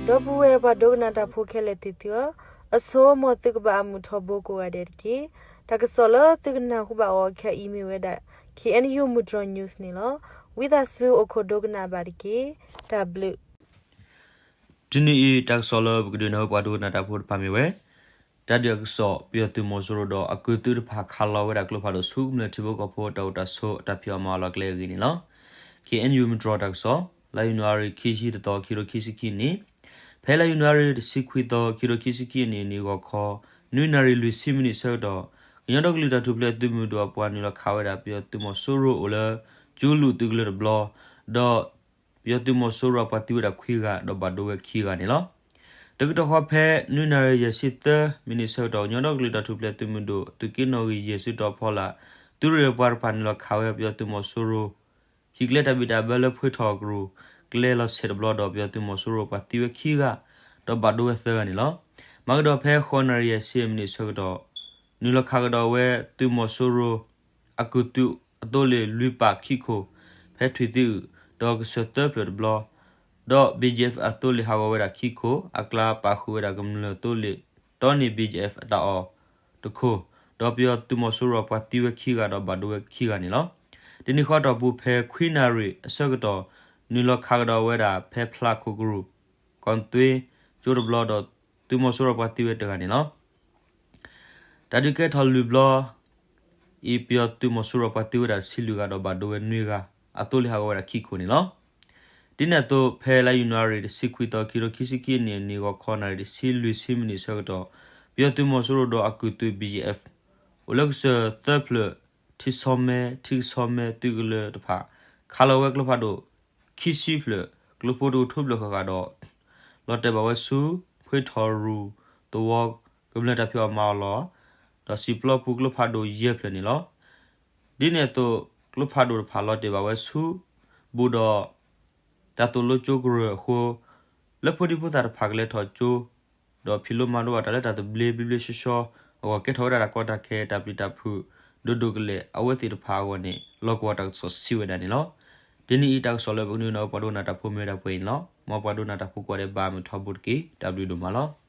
ဒီပုၢ်ဝဲၢ်ပှၤဒိကနၣ်တၢ်ဖိခဲလၢာ်သ့ၣ်သုဧၢ, အဆိ မ်သုကဘၣ်အမုာ်ထီဘိကိးဂၤဒဲးတက့ၢ်. တၢ်ကစီၣ်လၢသုကနၢ်ဟူဘၣ်အီၤခဲအံၤမ့ၢ်ဝဲဒၣ် K N U မုၢ်တြီၤ news န့ၣ်လီၤ. ဝံသးစူၤအိၣ်ခိးဒိကနၣ်ဘၣ်တက့ၢ်. တၢ်ဘျုး တနံၤအံၤ တၢ်ကစီၣ်လၢပကဒုးနၢ်ဟူပှၤဒိကနၣ်တၢ်ဖိတဖၣ်မ့ၢ်ဝဲ တၢ်ဒုးအကစီၣ် ပယီၤသုးမီၤစိရိၤဒီးအကုၢ်သုးတဖၣ်ခးလီၤဝဲဒၣ်ကျိဖးဒိၣ်ဆူကမျၢၢ်ထံဖိကီၢ်ဖိတၢ်အိၣ်တၢ်ဆိးအတၢ်ဖံးအီၣ်မၤအီၣ်လီၤကျဲအဂ့ၢ်န့ၣ်လီၤ. K N U မုၢ်တြီၤတၢ်ကစီၣ် လါယနူၤအါရံၤ ခံဆံတသီခံကထိခံဆံခံအနံၣ်, ဖဲလါယနူၤအါရံၤ တဆံခွံသီ ခံကထိခံဆံခံအနံၣ် နံၤဂီၤခီ နွံနၣ်ရံၣ်လွံၢ်ဆံမံးနံးဆၢကတီၢ် ကညီဒီကလုာ်တၢ်ထူၣ်ဖျဲးသုးမုၢ်ဒိၣ်အပှၤနုာ်လီၤခးဝဲဒၣ် ပယီၤသုးမီၤစိရိၤအိၣ်လၢ ကၠူလူၣ်သုးကလၢၤတဘျီ, ဒီး ပယီၤသုးမီၤစိရိၤအပှၤသံဝဲဒၣ်ခွံဂၤ ဒီးဘၣ်ဒိဝဲခံဂၤန့ၣ်လီၤ. တကတီၢ်ဃီဖဲ နွံနၣ်ရံၣ်ယဲၢ်ဆံသၢမံးနံးဆၢကတီၢ် ကညီဒီကလုာ်တၢ်ထူၣ်ဖျဲးသုးမုၢ်ဒိၣ် သုးက့နီၣ်ဂံၢ်ယဲၢ် စုတီၤဖီလာ် သုးရ့ၣ်အပှၤတဖၣ်နုာ်လီၤခးဝဲပယီၤသုးမီၤစိရိၤ ဟံၣ်ကျဲတၢ်ဘံၣ်တၢ်ဘၢလၢဖှ့ထီၣ်ကရူၢ် ကျဲလီၤဆဲးတဘျီဒီး ပယီၤသုးမီၤစိရိၤပှၤသံဝဲခံဂၤ ဒီးဘၣ်ဒိဝဲသၢဂၤန့ၣ်လီၤ. မၤကဒီးဖဲဃိးနၣ်ရံၣ်ယဲၢ်ဆံမံးနံးဆၢကတီၢ် နုာ်လီၤခးကဒီးဝဲသုးမီၤစိရိၤ အကုၢ်သုးအသိလ့ၣ်လွံၢ်ပာ်ခံခိၣ် ဖဲထွံၣ်သံအုး ဒီးကစၢၢ်သၢဖျၢၣ်တဘျီ, ဒီး B G F အသိလ့ၣ်ဟးဂီၤဝဲဒၣ်ခံခိၣ် အကျါပာ်ဃုာ်ဝဲဒၣ်ကမျၢၢ်သိလ့ၣ် တီနံၣ် B G F အတၢ်အီၣ်တခိၣ်, ဒီးပယီၤသုးမီၤစိရိၤပှၤသံဝဲခံဂၤဒီးဘၣ်ဒိဝဲခံဂၤန့ၣ်လီၤ. တနံၤဃီတီၢ်ပူၤဖဲခွံနၣ်ရံၣ်အဆၢကတီၢ် နုာ်လီၤခးကဒီးဝဲဒၣ်ဖဲဖျးခိၣ်ကရူၢ် ကီၢ်သွ့ကၠိတဘျီဒီး သုးမီၤစိရိၤပှၤသံဝဲတဂၤန့ၣ်လီၤ. တၢ်ဒုးကဲထီၣ်လွံၢ်ဘျီအံၤ ပယီၤသုးမီၤစိရိၤပှၤသံဝဲဒၣ်တဆံလွံၢ်ဂၤ ဒီးဘၣ်ဒိဝဲနွံဂၤ, အသိလ့ၣ်ဟးဂီၤဝဲဒၣ်ခံခိၣ်န့ၣ်လီၤ. ဒ်န့ၣ်အသိး ဖဲလါယနူၤအါရံၤ တဆံခွံသီ ခံကထိခံဆံခံအနံၣ် နံၤဂီၤခီနၣ်ရံၣ် တဆံလွံၢ်ဆံမံးနံးဆၢကတီၢ် ပယီၤသုးမီၤစိရိၤဒီးအကုၢ်သုး B G F အိၣ်လၢကစၢၢ်သၢဖျၢၣ် ထံဆီမဲ ထံကဆီမဲ သုးကလၢၤတဖၣ် ခးလီၤဝဲကျိဖးဒိၣ် ခံဆံဖျၢၣ် ကျိဖိတကထိဖျၢၣ်ဃၣ်ဃၣ်ဒီး လီၤတဲာ်ဘၣ်ဝဲဆူ ဖှ့ထီၣ်ရူၢ်သဝီ ကမျၢၢ်တၢ်ဖံးအီၣ်မၤအီၣ်လီၢ် ဒီးစံာ်ပျီပူၤကျိဖးဒိၣ်ယဲၢ်ဖျၢၣ်န့ၣ်လီၤ. ဒ်န့ၣ်အသိး ကျိဖးဒိၣ်တဖၣ်လီၤတဲာ်ဘၣ်ဝဲဆူ ဘူးဒီး တၢ်သိၣ်လိကၠိကရၢၢ်အဃိ လၢဖိဒံဖိသၣ်တဖၣ်ကလဲၤထီၣ်ကၠိ ဒီးဖံးလိမၤဒိးဘၣ်တၢ်လၢတၢ်သဘျ့ဘျ့ဘျ့ဆှီဆှီအဂီၢ် ကဲထီၣ်ဝဲဒၣ်တၢ်ကီတၢ်ခဲ တၢ်ပျံၤတၢ်ဖုး ဒိၣ်ဒိၣ်ကလဲာ် အဝဲသ့ၣ်တဖၣ်အဂီၢ်န့ၣ် လီၢ်ကဝီၤတၢ်ကစီၣ်စံးဝဲဒၣ်န့ၣ်လီၤ. တနံၤအံၤတၢ်ကစီၣ်လၢပကဒုးနၢ်ဟူပှၤဒိကနၣ်တၢ်ဖိမ့ၢ်ဝဲဒၣ်ပှဲၤအံၤန့ၣ်လီၤ. မ်ပှၤဒိကနၣ်တၢ်ဖိကိးဂၤဒဲးဘၣ်မုာ်ထီဘိတက့ၢ်. တၢ်ဘျုးဒိၣ်မးလီၤ.